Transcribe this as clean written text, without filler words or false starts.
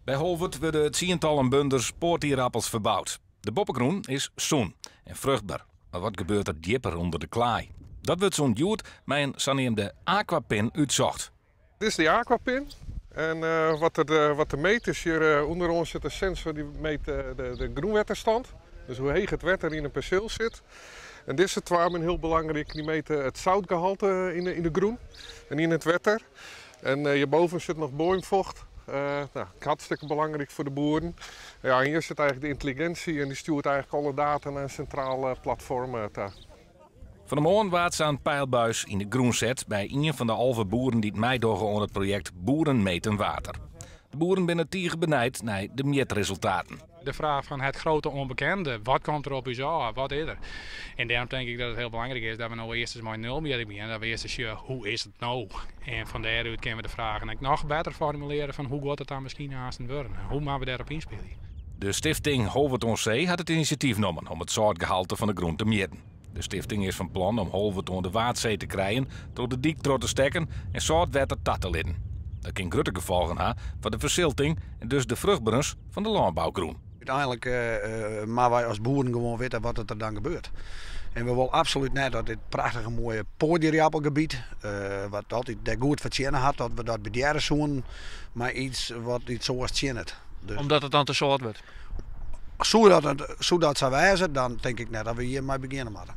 By Holwert wurde tsientallen bunders poatierappels ferboud. De boppegrûn is sûn en fruchtber, mar wat gebeurt der djipper ûnder de klaai? Dat wurdt sûnt hjoed mei in saneamde aquapin útsocht. Dit is de aquapin. En wat er meet is hjir ûnderoan sit in sensor dy meet de grûnwetterstand. Dus hoe heech it wetter yn in perseel sit. En dizze twa binne hiel belangryk, dy mete it zoutgehalte yn de grûn en yn it wetter. En hjirboven sit noch boaiemfocht. Nou, hartstikke belangryk foar de boeren. Ja, en hjir sit eigentlik de yntelliginsje en dy stjoert eigentlik alle data nei in sintraal platfoarm ta. Fan 'e moarn waard sa'n peilbuis yn de grûn set by ien fan de 11 boeren dy't meidogge oan it projekt Boeren Meten Water. De boeren binne tige benijd nei de mjitresultaten. De vraag van het grote onbekende, wat komt der op ús ôf, wat is der? En dêrom tink ik dat it hiel belangryk is dat we no earst ris mei nulmjitting begjinne, dat we earst ris sjogge hoe is it no? En fan dêrút kinne we de fragen ek noch better formulearje fan hoe giet it dan miskien aansten wurden en hoe moatte we dêrop ynspylje? De stifting Holwert oan See hat it inisjatyf nommen om it sâltgehalte fan de grûn te mjitten. De stifting is fan plan om Holwert oan de Waadsee te krijen troch de dyk troch te stekken en sâlt wetter ta te litten. Dat kin grutte gefolgen ha foar de fersilting en dus de fruchtberens fan de lânbougrûn. Uteinlik moatte wy as boeren gewoan witte wat der dan gebeurt. En we wolle absolút net dat dit prachtige moaie poatierappelgebiet, wat altyd dêr goed foar tsjinne hat, dat we dat bedjerre soenen mei iets wat iets oars tsjinnet. Dus Omdat it dan te sâlt wurdt? Soe dat sa wêze, dan tink ik net dat we hjirmei begjinne moatte.